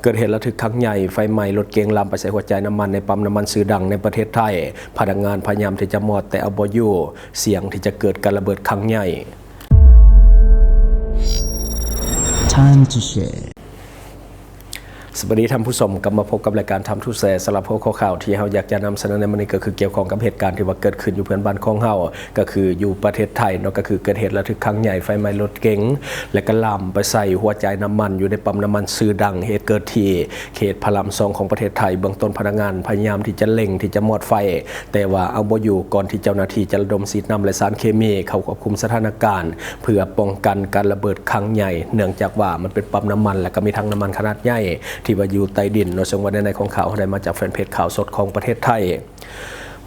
ເກີດເຫດລະທຶກຄັ້ງໃຫຍ່ ໄຟໄໝ້ລົດເກັງລາມໄປໃສ່ຫົວຈ່າຍນ້ຳມັນໃນປ້ຳນ້ຳມັນຊື່ດັງໃນປະເທດໄທ. ພະນັກງານພະຍາຍາມທີ່ຈະມອດ ແຕ່ເອົາບໍ່ຢູ່, ສ່ຽງທີ່ຈະເກີດການລະເບີດຄັ້ງໃຫຍ່. ສະບາຍດີທ່ານຜູ້ຊົມ, ກັບມາພົບກັບລາຍການ Time to Share. ສຳລັບຫົວຂໍ້ຂ່າວທີ່ເຮົາຢາກຈະນຳສະເໜີໃນມື້ນີ້ ກໍຄືກ່ຽວຂ້ອງກັບເຫດການທີ່ວ່າເກີດຂຶ້ນຢູ່ເພື່ອນບ້ານຂອງເຮົາ ກໍຄືຢູ່ປະເທດໄທເນາະ, ກໍຄືເກີດເຫດລະທຶກຄັ້ງໃຫຍ່ ໄຟໄໝ້ລົດເກັງ ແລະ ກໍລາມໄປໃສ່ຫົວຈ່າຍນ້ຳມັນຢູ່ໃນປ້ຳນ້ຳມັນຊື່ດັງ ເຫດເກີດທີ່ເຂດພະລາມສອງຂອງປະເທດໄທ. ເບື້ອງຕົ້ນພະນັກງານພະຍາຍາມທີ່ຈະເລັ່ງທີ່ຈະມອດໄຟ, ແຕ່ວ່າເອົາບໍ່ຢູ່, ກ່ອນທີ່ເຈົ້າໜ້າທີ່ຈະລະດົມສີດນ້ຳ ແລະ ສານເຄມີເຂົ້າຄວບຄຸມສະຖານະການ ເພື່ອປ້ອງກັນການລະເບີດຄັ້ງໃຫຍ່, ເນື່ອງຈາກວ່າມັນເປັນປ້ຳນ້ຳມັນ ແລະ ກໍມີຖັງນ້ຳມັນຂະໜາດໃຫຍ່ທີ່ວ່າຢູ່ໃຕ້ດິນເນາະ. ເຊິ່ງວ່າໃນໃນຂອງຂ່າວເຮົາໄດ້ມາຈາກແຟນເພຈຂ່າວສົດຂອງປະເທດໄທ.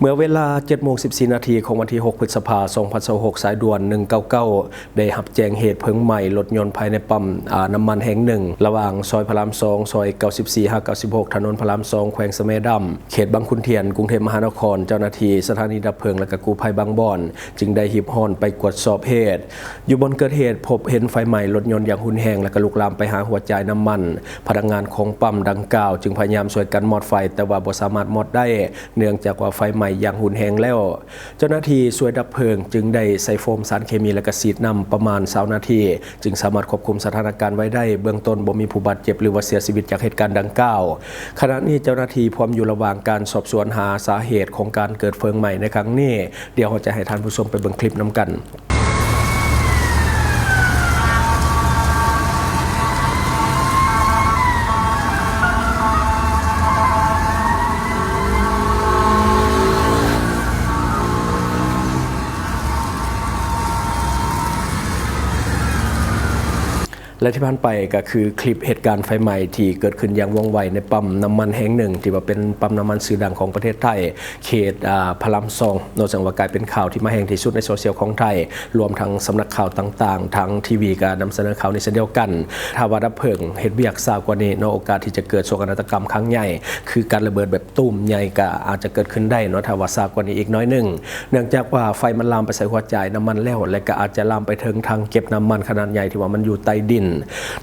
ເມື່ອເວລາເຈັດໂມງສິບສີ່ນາທີຂອງວັນທີຫົກ ພຶດສະພາ ສອງພັນຊາວຫົກ ສາຍດ່ວນ ໜຶ່ງເກົ້າເກົ້າ ໄດ້ຮັບແຈ້ງເຫດເພີງໄໝ້ລົດຍົນພາຍໃນປ້ຳ ອາ ນ້ຳມັນແຫ່ງໜຶ່ງ ລະຫວ່າງຊອຍພະລາມສອງ ຊອຍເກົ້າສິບສີ່ ຫາ ເກົ້າສິບຫົກ ຖະໜົນພະລາມສອງ ແຂວງສະແມດຳ ເຂດບາງຂຸນທຽນ ກຸງເທບມະຫານະຄອນ. ເຈົ້າໜ້າທີ່ສະຖານີດັບເພີງ ແລະ ກະກູ້ໄພບາງບ່ອນ ຈຶ່ງໄດ້ຮີບຮ້ອນໄປກວດສອບເຫດ. ຢູ່ບ່ອນເກີດເຫດ ພົບເຫັນໄຟໄໝ້ລົດຍົນຢ່າງຮຸນແຮງ ແລະ ກະລຸກລາມໄປຫາຫົວຈ່າຍນ້ຳມັນ. ພະນັກງານຂອງປ້ຳດັ່ງກ່າວຈຶ່ງພະຍາຍາມຊ່ວຍກັນມອດໄຟ, ແຕ່ວ່າບໍ່ສາມາດມອດໄດ້ ເນື່ອງຈາກວ່າໄຟໄໝ້ຢ່າງຮຸນແຮງແລ້ວ. ເຈົ້າໜ້າທີ່ຊ່ວຍດັບເພີງຈຶ່ງໄດ້ໃສ່ໂຟມ, ສານເຄມີ ແລະ ກະສີດນ້ຳປະມານຊາວນາທີ ຈຶ່ງສາມາດຄວບຄຸມສະຖານະການໄວ້ໄດ້. ເບື້ອງຕົ້ນບໍ່ມີຜູ້ບາດເຈັບ ຫຼື ວ່າເສຍຊີວິດຈາກເຫດການດັ່ງກ່າວ. ຂະນະນີ້ເຈົ້າໜ້າທີ່ພວມຢູ່ລະຫວ່າງການສອບສວນຫາສາເຫດຂອງການເກີດເພີງໄໝ້ໃນຄັ້ງນີ້. ດຽວເຮົາຈະໃຫ້ທ່ານຜູ້ຊົມໄປເບິ່ງຄລິບນຳກັນ. ແລະ ທີ່ຜ່ານໄປກໍຄືຄລິບເຫດການໄຟໄໝ້ທີ່ເກີດຂຶ້ນຢ່າງວ່ອງໄວໃນປ້ຳນ້ຳມັນແຫ່ງໜຶ່ງ ທີ່ວ່າເປັນປ້ຳນ້ຳມັນຊື່ດັງຂອງປະເທດໄທ ເຂດ ອາ ພະລາມສອງເນາະ, ເຊິ່ງວ່າກາຍເປັນຂ່າວທີ່ມາແຮງທີ່ສຸດໃນໂຊຊຽວຂອງໄທ, ລວມທັງສຳນັກຂ່າວຕ່າງໆ ທາງທີວີກໍນຳສະເໜີຂ່າວນີ້ເຊັ່ນດຽວກັນ. ຖ້າວ່າດັບເພີງເຮັດວຽກຊ້າກວ່ານີ້ເນາະ, ໂອກາດທີ່ຈະເກີດໂສກະນາດຕະກຳຄັ້ງໃຫຍ່ ຄືການລະເບີດແບບຕູມໃຫຍ່ກໍອາດຈະເກີດຂຶ້ນໄດ້ເນາະ, ຖ້າວ່າຊ້າກວ່ານີ້ອີກໜ້ອຍໜຶ່ງ, ເນື່ອງຈາກວ່າໄຟມັນລາມໄປໃສ່ຫົວຈ່າຍນ້ຳມັນແລ້ວ ແລະ ກໍອາດຈະລາມໄປເຖິງຖັງເກັບນ້ຳມັນຂະໜາດໃຫຍ່ທີ່ວ່າມັນຢູ່ໃຕ້ດິນ.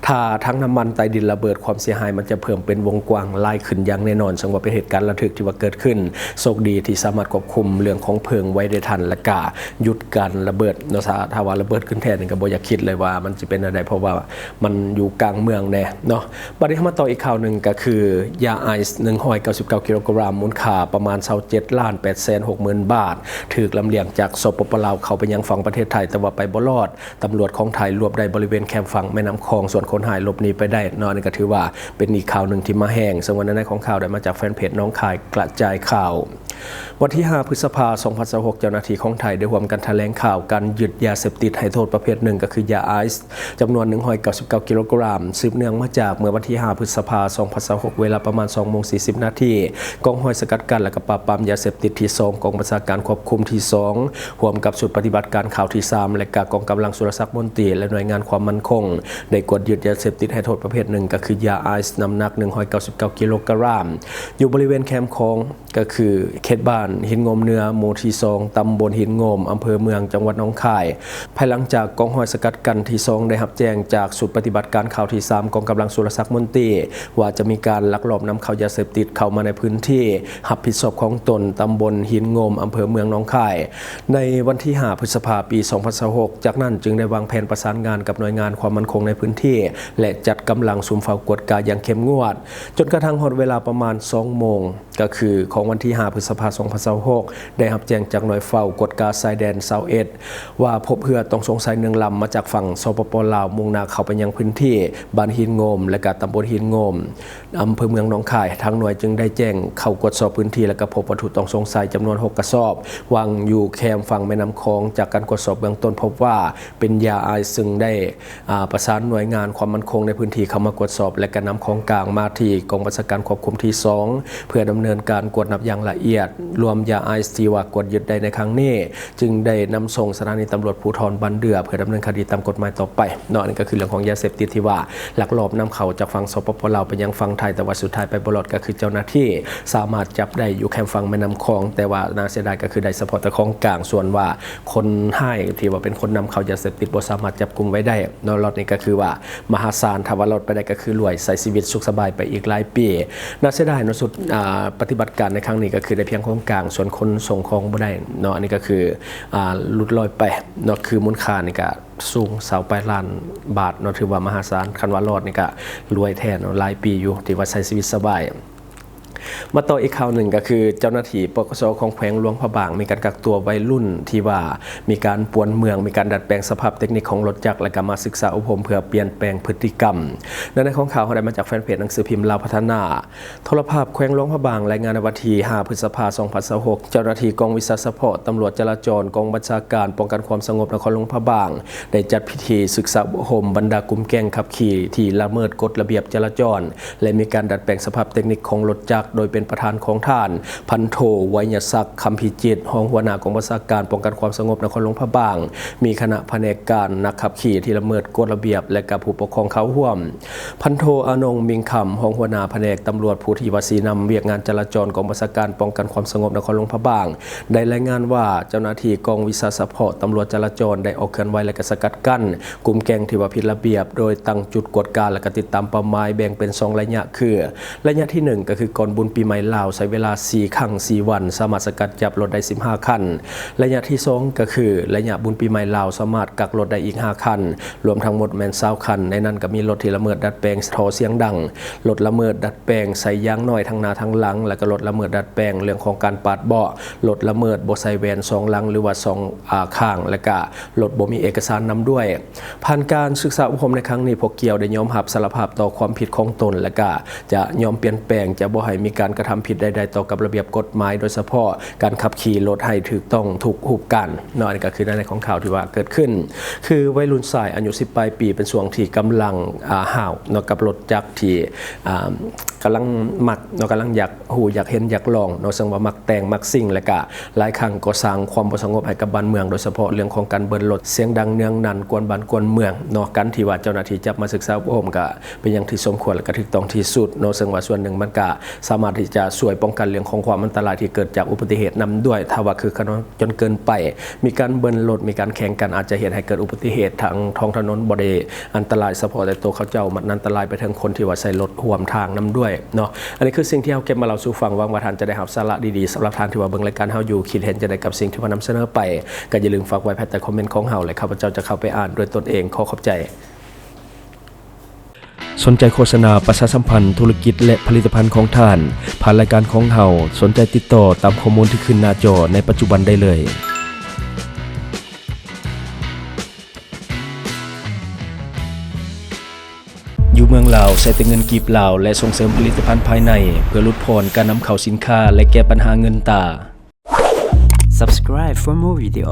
ຖ້າຖັງນ້ຳມັນໃຕ້ດິນລະເບີດ, ຄວາມເສຍຫາຍມັນຈະເພີ່ມເປັນວົງກວ້າງຫຼາຍຂຶ້ນຢ່າງແນ່ນອນ, ເຊິ່ງວ່າເປັນເຫດການລະທຶກທີ່ວ່າເກີດຂຶ້ນ. ໂຊກດີທີ່ສາມາດຄວບຄຸມເລື່ອງຂອງເພີງໄວ້ໄດ້ທັນ ແລະ ກະຢຸດການລະເບີດເນາະ. ຖ້າ ຖ້າວ່າລະເບີດຂຶ້ນແທ້ນີ້ກໍບໍ່ຢາກຄິດເລີຍວ່າມັນຊິເປັນແນວໃດ, ເພາະວ່າມັນຢູ່ກາງເມືອງແດ່ເນາະ. ບັດນີ້ເຮົາມາຕໍ່ອີກຂ່າວໜຶ່ງ ກໍຄືຢາໄອສ໌ ໜຶ່ງຮ້ອຍເກົ້າສິບເກົ້າກິໂລກຣາມ ມູນຄ່າປະມານຊາວເຈັດລ້ານແປດແສນຫົກໝື່ນບາດ ຖືກລຳລຽງຈາກ ສປປ ລາວ ເຂົ້າໄປຍັງຝັ່ງປະເທດໄທ, ແຕ່ວ່າໄປບໍ່ລອດ. ຕຳຫຼວດຂອງໄທລວບໄດ້ບໍລິເວນແຄມຝັ່ງແມ່ນ້ຳຂອງ, ສ່ວນຄົນຮ້າຍຫຼົບໜີໄປໄດ້ເນາະ. ອັນນີ້ກໍຖືວ່າເປັນອີກຂ່າວໜຶ່ງທີ່ມາແຮງ, ເຊິ່ງວ່າໃນໃນຂອງຂ່າວໄດ້ມາຈາກແຟນເພຈໜອງຄາຍກະຈາຍຂ່າວ. ວັນທີຫ້າ ພຶດສະພາ ສອງພັນຊາວຫົກ ເຈົ້າໜ້າທີ່ຂອງໄທໄດ້ຮ່ວມກັນຖະແຫຼງຂ່າວການຍຶດຢາເສບຕິດໄຮໂທດປະເພດໜຶ່ງ ກໍຄືຢາໄອສ໌ ຈຳນວນ ໜຶ່ງຮ້ອຍເກົ້າສິບເກົ້າກິໂລກຣາມ ສືບເນື່ອງມາຈາກເມື່ອວັນທີຫ້າ ພຶດສະພາ ສອງພັນຊາວຫົກ ເວລາປະມານ ສອງໂມງສີ່ສິບນາທີ ກອງຮ້ອຍສະກັດກັ້ນ ແລະ ກໍປາບປາມຢາເສບຕິດທີສອງ ກອງບັນຊາການຄວບຄຸມທີສອງ ຮ່ວມກັບຊຸດປະຕິບັດການຂ່າວທີສາມ ແລະ ກະກອງກຳລັງສຸລະສັກມົນຕີ ແລະ ໜ່ວຍງານຄວາມໝັ້ນຄົງ ໄດ້ກວດຍຶດຢາເສບຕິດໄຮໂທດປະເພດໜຶ່ງ ກໍຄືຢາໄອສ໌ ນ້ຳໜັກ ໜຶ່ງຮ້ອຍເກົ້າສິບເກົ້າກິໂລກຣາມ ຢູ່ບໍລິເວນແຄມຂອງ ກໍຄືເຂດບ້ານຫີນໂງມເໜືອ ໝູ່ທີສອງ ຕຳບົນຫີນໂງມ ອຳເພີເມືອງ ຈັງຫວັດໜອງຄາຍ. ພາຍຫຼັງຈາກກອງຮ້ອຍສະກັດກັ້ນທີສອງ ໄດ້ຮັບແຈ້ງຈາກຊຸດປະຕິບັດການຂ່າວທີສາມ ກອງກຳລັງສຸລະສັກມົນຕີ ວ່າຈະມີການລັກລອບນຳເຂົ້າຢາເສບຕິດເຂົ້າມາໃນພື້ນທີ່ຮັບຜິດຊອບຂອງຕົນ ຕຳບົນຫີນໂງມ ອຳເພີເມືອງໜອງຄາຍ ໃນວັນທີຫ້າ ພຶດສະພາ ປີສອງພັນຊາວຫົກ. ຈາກນັ້ນຈຶ່ງໄດ້ວາງແຜນປະສານງານກັບໜ່ວຍງານຄວາມໝັ້ນຄົງໃນພື້ນທີ່ ແລະ ຈັດກຳລັງສຸມເຝົ້າກວດກາຢ່າງເຂັ້ມງວດ ຈົນກະທັ້ງຮອດເວລາປະມານສອງໂມງ ກໍຄືຂອງວັນທີຫ້າ ພຶດສະພາ ສອງພັນຊາວຫົກ ໄດ້ຮັບແຈ້ງຈາກໜ່ວຍເຝົ້າກວດກາຊາຍແດນຊາວເອັດ ວ່າພົບເຮືອຕ້ອງສົງໄສໜຶ່ງລຳມາຈາກຝັ່ງ ສປປ ລາວ ມຸ່ງໜ້າເຂົ້າໄປຍັງພື້ນທີ່ບ້ານຫີນໂງມ ແລະ ກະຕຳບົນຫີນໂງມ ອຳເພີເມືອງໜອງຄາຍ. ທາງໜ່ວຍຈຶ່ງໄດ້ແຈ້ງເຂົ້າກວດສອບພື້ນທີ່ ແລະ ກະພົບວັດຖຸຕ້ອງສົງໄສຈຳນວນຫົກກະສອບ ວາງຢູ່ແຄມຝັ່ງແມ່ນ້ຳຂອງ. ຈາກການກວດສອບເບື້ອງຕົ້ນພົບວ່າເປັນຢາໄອສ໌ ຊຶ່ງໄດ້ ອາ ປະສານໜ່ວຍງານຄວາມໝັ້ນຄົງໃນພື້ນທີ່ເຂົ້າມາກວດສອບ ແລະ ກະນຳຂອງກາງມາທີ່ກອງບັນຊາການຄວບຄຸມທີສອງ ເພື່ອດຳເນີນ ເດີນການກວດນັບຢ່າງລະອຽດ ລວມຢາໄອສ໌ທີ່ວ່າກວດຍຶດໄດ້ໃນຄັ້ງນີ້ ຈຶ່ງໄດ້ນຳສົ່ງສະຖານີຕຳຫຼວດພູທອນບ້ານເດື່ອ ເພື່ອດຳເນີນຄະດີຕາມກົດໝາຍຕໍ່ໄປເນາະ. ອັນນີ້ກໍຄືເລື່ອງຂອງຢາເສບຕິດທີ່ວ່າລັກລອບນຳເຂົ້າຈາກຝັ່ງ ສປປ ລາວ ໄປຍັງຝັ່ງໄທ, ແຕ່ວ່າສຸດທ້າຍໄປບໍ່ລອດ ກໍຄືເຈົ້າໜ້າທີ່ສາມາດຈັບໄດ້ຢູ່ແຄມຝັ່ງແມ່ນ້ຳຂອງ, ແຕ່ວ່າໜ້າເສຍດາຍກໍຄືໄດ້ສະເພາະແຕ່ຂອງກາງ, ສ່ວນວ່າຄົນຮ້າຍທີ່ວ່າເປັນຄົນນຳເຂົ້າຢາເສບຕິດບໍ່ສາມາດຈັບກຸມໄວ້ໄດ້ເນາະ. ລອດນີ້ກໍຄືວ່າ ມະຫາສານ, ຖ້າວ່າລອດໄປໄດ້ກໍຄືລວຍ, ໃຊ້ຊີວິດສຸກສະບາຍໄປອີກຫຼາຍປີ. ໜ້າເສຍດາຍເນາະ, ຊຸດ ອ່າ ປະຕິບັດການໃນຄັ້ງນີ້ກໍຄືໄດ້ພຽງຂອງກາງ, ສ່ວນຄົນສົ່ງຂອງບໍ່ໄດ້ເນາະ. ອັນນີ້ກໍຄື ອ່າ ຫຼຸດລອຍໄປເນາະ, ຄືມູນຄ່ານີ້ກໍສູງຊາວປາຍລ້ານບາດເນາະ, ຖືວ່າມະຫາສານ. ຄັນວ່າລອດນີ້ກໍລວຍແທ້ເນາະ, ຫຼາຍປີຢູ່ທີ່ວ່າໃຊ້ຊີວິດສະບາຍ. ມາຕໍ່ອີກຂ່າວໜຶ່ງ ກໍຄືເຈົ້າໜ້າທີ່ ປກສ ຂອງແຂວງຫຼວງພະບາງ ມີການກັກຕົວໄວລຸ້ນທີ່ວ່າມີການປ່ວນເມືອງ, ມີການດັດແປງສະພາບເຕັກນິກຂອງລົດຈັກ ແລະ ກໍມາສຶກສາອົບຮົມເພື່ອປ່ຽນແປງພຶດຕິກຳ. ເນື້ອໃນຂອງຂ່າວເຮົາໄດ້ມາຈາກແຟນເພຈໜັງສືພິມລາວພັດທະນາ. ໂທລະພາບແຂວງຫຼວງພະບາງລາຍງານໃນວັນທີຫ້າ ພຶດສະພາ ສອງພັນຊາວຫົກ ເຈົ້າໜ້າທີ່ກອງວິຊາສະເພາະຕຳຫຼວດຈະລາຈອນ ກອງບັນຊາການປ້ອງກັນຄວາມສະຫງົບນະຄອນຫຼວງພະບາງ ໄດ້ຈັດພິທີສຶກສາອົບຮົມບັນດາກຸ່ມແກ້ງຂັບຂີ່ທີ່ລະເມີດກົດລະບຽບຈະລາຈອນ ແລະ ມີການດັດແປງສະພາບເຕັກນິກຂອງລົດຈັກ, ໂດຍເປັນປະທານຂອງທ່ານ ພັນໂທ ໄວຍະສັກ ຄຳພິຈິດ ຮອງຫົວໜ້າກອງບັນຊາການປ້ອງກັນຄວາມສະຫງົບນະຄອນຫຼວງພະບາງ, ມີຄະນະພະແນກການນັກຂັບຂີ່ທີ່ລະເມີດກົດລະບຽບ ແລະ ກະຜູ້ປົກຄອງເຂົ້າຮ່ວມ. ພັນໂທ ອານົງ ມິງຄຳ ຮອງຫົວໜ້າພະແນກຕຳຫຼວດຜູ້ທີ່ວ່າຊີ້ນຳວຽກງານຈະລາຈອນ ກອງບັນຊາການປ້ອງກັນຄວາມສະຫງົບນະຄອນຫຼວງພະບາງ ໄດ້ລາຍງານວ່າ ເຈົ້າໜ້າທີ່ກອງວິຊາສະເພາະຕຳຫຼວດຈະລາຈອນໄດ້ອອກເຄື່ອນໄຫວ ແລະ ກະສະກັດກັ້ນ ກຸ່ມແກ້ງທີ່ວ່າຜິດລະບຽບ ໂດຍຕັ້ງຈຸດກວດກາ ແລະ ກະຕິດຕາມເປົ້າໝາຍແບ່ງເປັນສອງໄລຍະ ຄື ໄລຍະທີໜຶ່ງ ກໍຄືກ່ອນບຸນປີໃໝ່ລາວ ໃຊ້ເວລາສີ່ຄັ້ງສີ່ວັນ ສາມາດສະກັດຈັບລົດໄດ້ສິບຫ້າຄັນ. ໄລຍະທີສອງ ກໍຄືໄລຍະບຸນປີໃໝ່ລາວ ສາມາດກັກລົດໄດ້ອີກຫ້າຄັນ ລວມທັງໝົດແມ່ນຊາວຄັນ. ໃນນັ້ນກໍມີລົດທີ່ລະເມີດດັດແປງທໍ່ສຽງດັງ, ລົດລະເມີດດັດແປງໃສ່ຢາງນ້ອຍທັງໜ້າທັງຫຼັງ ແລະ ກໍລົດລະເມີດດັດແປງເລື່ອງຂອງການປາດເບາະ, ລົດລະເມີດບໍ່ໃສ່ແຫວນສອງຫຼັງ ຫຼືວ່າສອງ ອາ ຂ້າງ ແລະ ກະລົດບໍ່ມີເອກະສານນຳດ້ວຍ. ຜ່ານການສຶກສາອົບຮົມໃນຄັ້ງນີ້, ພວກກ່ຽວໄດ້ຍອມຮັບສາລະພາບຕໍ່ຄວາມຜິດຂອງຕົນ ແລະ ກະຈະຍອມປ່ຽນແປງ, ຈະບໍ່ໃຫ້ມີການກະທຳຜິດໃດໆຕໍ່ກັບລະບຽບກົດໝາຍ, ໂດຍສະເພາະການຂັບຂີ່ລົດໃຫ້ຖືກຕ້ອງທຸກຮູບການເນາະ. ອັນນີ້ກໍຄືໃນຂອງຂ່າວທີ່ວ່າເກີດຂຶ້ນ ຄືໄວລຸ້ນຊາຍອາຍຸສິບປາຍປີ ເປັນຊ່ວງທີ່ກຳລັງ ອາ ຫ້າວເນາະ ກັບລົດຈັກທີ່ ອາ ກຳລັງມັກເນາະ, ກຳລັງຢາກຮູ້ ຢາກເຫັນ ຢາກລອງເນາະ, ເຊິ່ງວ່າມັກແຕ່ງ ມັກຊິ່ງ ແລະ ກະ ຫຼາຍຄັ້ງກໍສ້າງຄວາມບໍ່ສະຫງົບໃຫ້ກັບບ້ານເມືອງ, ໂດຍສະເພາະເລື່ອງຂອງການເບີນລົດສຽງດັງເນືອງນັ່ນກວນບ້ານກວນເມືອງເນາະ. ການທີ່ວ່າເຈົ້າໜ້າທີ່ຈັບມາສຶກສາອົບຮົມ ກະເປັນຢ່າງທີ່ສົມຄວນ ແລະ ກະຖືກຕ້ອງທີ່ສຸດເນາະ, ເຊິ່ງວ່າສ່ວນໜຶ່ງມັນກະສາມາດທີ່ຈະຊ່ວຍປ້ອງກັນເລື່ອງຂອງຄວາມອັນຕະລາຍທີ່ເກີດຈາກອຸບັດຕິເຫດນຳດ້ວຍ. ຖ້າວ່າຄຶກຂະນອງຈົນເກີນໄປ, ມີການເບີນລົດ, ມີການແຂ່ງກັນ, ອາດຈະເຮັດໃຫ້ເກີດອຸບັດຕິເຫດທາງທ້ອງຖະໜົນ, ບໍ່ໄດ້ອັນຕະລາຍສະເພາະແຕ່ຕົວເຂົາເຈົ້າ, ມັນອັນຕະລາຍໄປເຖິງຄົນທີ່ວ່າໃຊ້ລົດຮ່ວມທາງນຳດ້ວຍເນາະ. ອັນນີ້ຄືສິ່ງທີ່ເຮົາເກັບມາເລົ່າສູ່ຟັງ, ຫວັງວ່າທ່ານຈະໄດ້ຮັບສາລະດີໆ. ສຳລັບທ່ານທີ່ວ່າເບິ່ງລາຍການເຮົາຢູ່, ຄິດເຫັນຈັ່ງໃດກັບສິ່ງທີ່ວ່ານຳສະເໜີໄປ, ກໍຢ່າລືມຝາກໄວ້ພາຍໃຕ້ຄອມເມັນຂອງເຮົາ ແລະ ຂ້າພະເຈົ້າຈະເຂົ້າໄປອ່ານດ້ວຍຕົນເອງ. ຂໍຂອບໃຈ. ສົນໃຈໂຄສະນາປະຊາສຳພັນທຸລະກິດ ແລະ ຜະລິດຕະພັນຂອງທ່ານ ຜ່ານລາຍການຂອງເຮົາ, ສົນໃຈຕິດຕໍ່ຕາມຂໍ້ມູນທີ່ຂຶ້ນໜ້າຈໍໃນປັດຈຸບັນໄດ້ເລີຍ. ຢູ່ເມືອງລາວ ໃຊ້ແຕ່ເງິນກີບລາວ ແລະ ສົ່ງເສີມຜະລິດຕະພັນພາຍໃນ ເພື່ອຫຼຸດຜ່ອນການນຳເຂົ້າສິນຄ້າ ແລະ ແກ້ບັນຫາເງິນຕາ. Subscribe for more video.